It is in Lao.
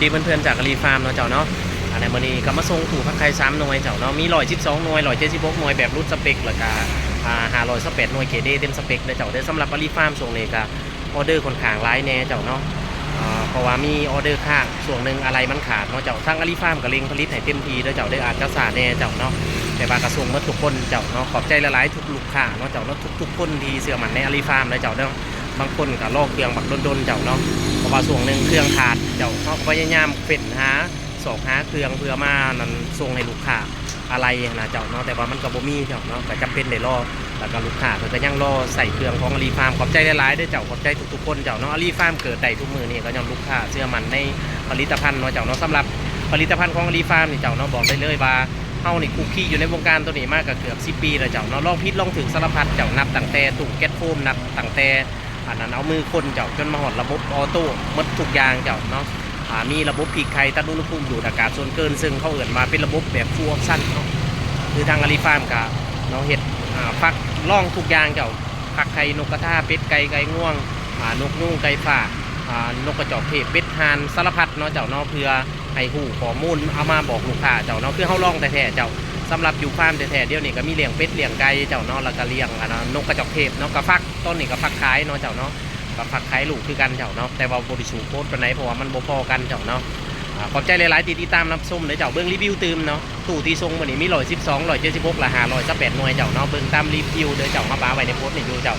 ເພື່ອນໆຈາກອາລີຟາມເນາະເຈົ້າເນາະ. ອັນໃນມື້ນີ້ກໍມາສົ່ງຕູ້ຟັກໄຂ່ສາມໜ່ວຍເຈົ້າເນາະ, ມີຮ້ອຍສິບສອງໜ່ວຍ, ຮ້ອຍເຈັດສິບຫົກໜ່ວຍແບບຫຼຸດສະເປັກ ແລ້ວກໍ ອ່າ ຫ້າຮ້ອຍຊາວແປດໜ່ວຍເກຣດເອເຕັມສະເປັກເດີເຈົ້າເດີ. ສຳລັບອາລີຟາມຊ່ວງນີ້ກໍອອເດີຂ້ອນຂ້າງຫຼາຍແດ່ເຈົ້າເນາະ, ເພາະວ່າມີອອເດີຄ້າງ ຊ່ວງໜຶ່ງອາໄຫຼ່ມັນຂາດເນາະເຈົ້າ. ທາງອາລີຟາມກໍເລັ່ງຜະລິດໃຫ້ເຕັມທີ່ເດີເຈົ້າເດີ, ອາດຈະຊ້າແດ່ເຈົ້າເນາະ, ແຕ່ວ່າກໍສົ່ງໝົດທຸກຄົນເຈົ້າເນາະ. ຂອບໃຈຫຼາຍໆທຸກລູກຄ້າເນາະເຈົ້າເນາະ, ທຸກໆຄົນທີ່ເຊື່ອໝັ້ນໃນອາລີຟາມເດີເຈົ້າເດີ. ບາງຄົນກໍລໍເຄື່ອງບັກດົນໆເຈົ້າເນາະ, ເພາະວ່າຊ່ວງໜຶ່ງເຄື່ອງຂາດເຈົ້າ, ເຮົາກໍພະຍາຍາມເຟັ້ນຫາ ຊອກຫາເຄື່ອງເພື່ອມານັ້ນ ສົ່ງໃຫ້ລູກຄ້າອາໄຫຼ່ຫັ້ນນະເຈົ້າເນາະ, ແຕ່ວ່າມັນກໍບໍ່ມີເຈົ້າເນາະ, ກໍຈຳເປັນໄດ້ລໍ. ແລ້ວກໍລູກຄ້າເພິ່ນກໍຍັງລໍໃຊ້ເຄື່ອງຂອງອາລີຟາມ. ຂອບໃຈຫຼາຍໆເດີເຈົ້າ, ຂອບໃຈທຸກໆຄົນເຈົ້າເນາະ. ອາລີຟາມເກີດໄດ້ທຸກມື້ນີ້ກໍຍ້ອນລູກຄ້າເຊື່ອໝັ້ນໃນຜະລິດຕະພັນເນາະເຈົ້າເນາະ. ສຳລັບຜະລິດຕະພັນຂອງອາລີຟາມນີ້ເຈົ້າເນາະ, ບອກໄດ້ເລີຍວ່າເຮົານີ້ຄຸກຄີຢູ່ໃນວົງການໂຕນີ້ມາກໍເກືອບສິບປີແລ້ວເຈົ້າເນາະ. ລອງຜິດລອງຖືກສາລະພັດເຈົ້າ, ນັບຕັ້ງແຕ່ຕູ້ແກັດໂຟມ, ນັບຕັ້ງແຕ່ ອັນນັ້ນເອົາມືຄົນເຈົ້າ, ຈົນມາຮອດລະບົບອໍໂຕ້ໝົດທຸກຢ່າງເຈົ້າເນາະ. ອ່າ ມີລະບົບພີກໄຂ່, ຕັດອຸນຫະພູມ, ດູດອາກາດສ່ວນເກີນ, ເຊິ່ງເຂົາເອີ້ນວ່າເປັນລະບົບແບບ Full Option ເນາະ. ຄືທາງອາລີຟາມກະເນາະ ເຮັດ ອ່າ ຟັກລອງທຸກຢ່າງເຈົ້າ, ຟັກໄຂ່ນົກກະທາ, ເປັດໄກ່, ໄກ່ງວງ, ອ່າ ນົກຍູງ, ໄກ່ຟ້າ, ອ່າ ນົກກະຈອກເທບ, ເປັດ, ຫ່ານ, ສາລະພັດເນາະເຈົ້າເນາະ, ເພື່ອໃຫ້ຮູ້ຂໍ້ມູນເອົາມາບອກລູກຄ້າເຈົ້າເນາະ. ຄືເຮົາລອງແທ້ໆເຈົ້າ, ສຳລັບຢູ່ຟາມແທ້ໆ ດຽວນີ້ກໍມີລ້ຽງເປັດ, ລ້ຽງໄກ່ເຈົ້າເນາະ, ແລ້ວກໍລ້ຽງ ອັນ ນົກກະຈອກເທບເນາະ, ກໍຟັກ ຕອນນີ້ກໍຟັກຂາຍເນາະເຈົ້າເນາະ, ກໍຟັກຂາຍລູກຄືກັນເຈົ້າເນາະ, ແຕ່ວ່າບໍ່ໄດ້ສູ້ໂພດປານໃດ ເພາະວ່າມັນບໍ່ພໍກັນເຈົ້າເນາະ. ອາ ຂອບໃຈຫຼາຍໆທີ່ຕິດຕາມຮັບຊົມເດີເຈົ້າ. ເບິ່ງຣີວິວຕື່ມເນາະ, ຕູ້ທີ່ສົ່ງມື້ນີ້ມີຮ້ອຍສິບສອງ, ຮ້ອຍເຈັດສິບຫົກ ແລະ ຫ້າຮ້ອຍຊາວແປດໜ່ວຍເຈົ້າເນາະ. ເບິ່ງຕາມຣີວິວເດີເຈົ້າ, ເຮົາປະໄວ້ໃນໂພສນີ້ຢູ່ເຈົ້າ.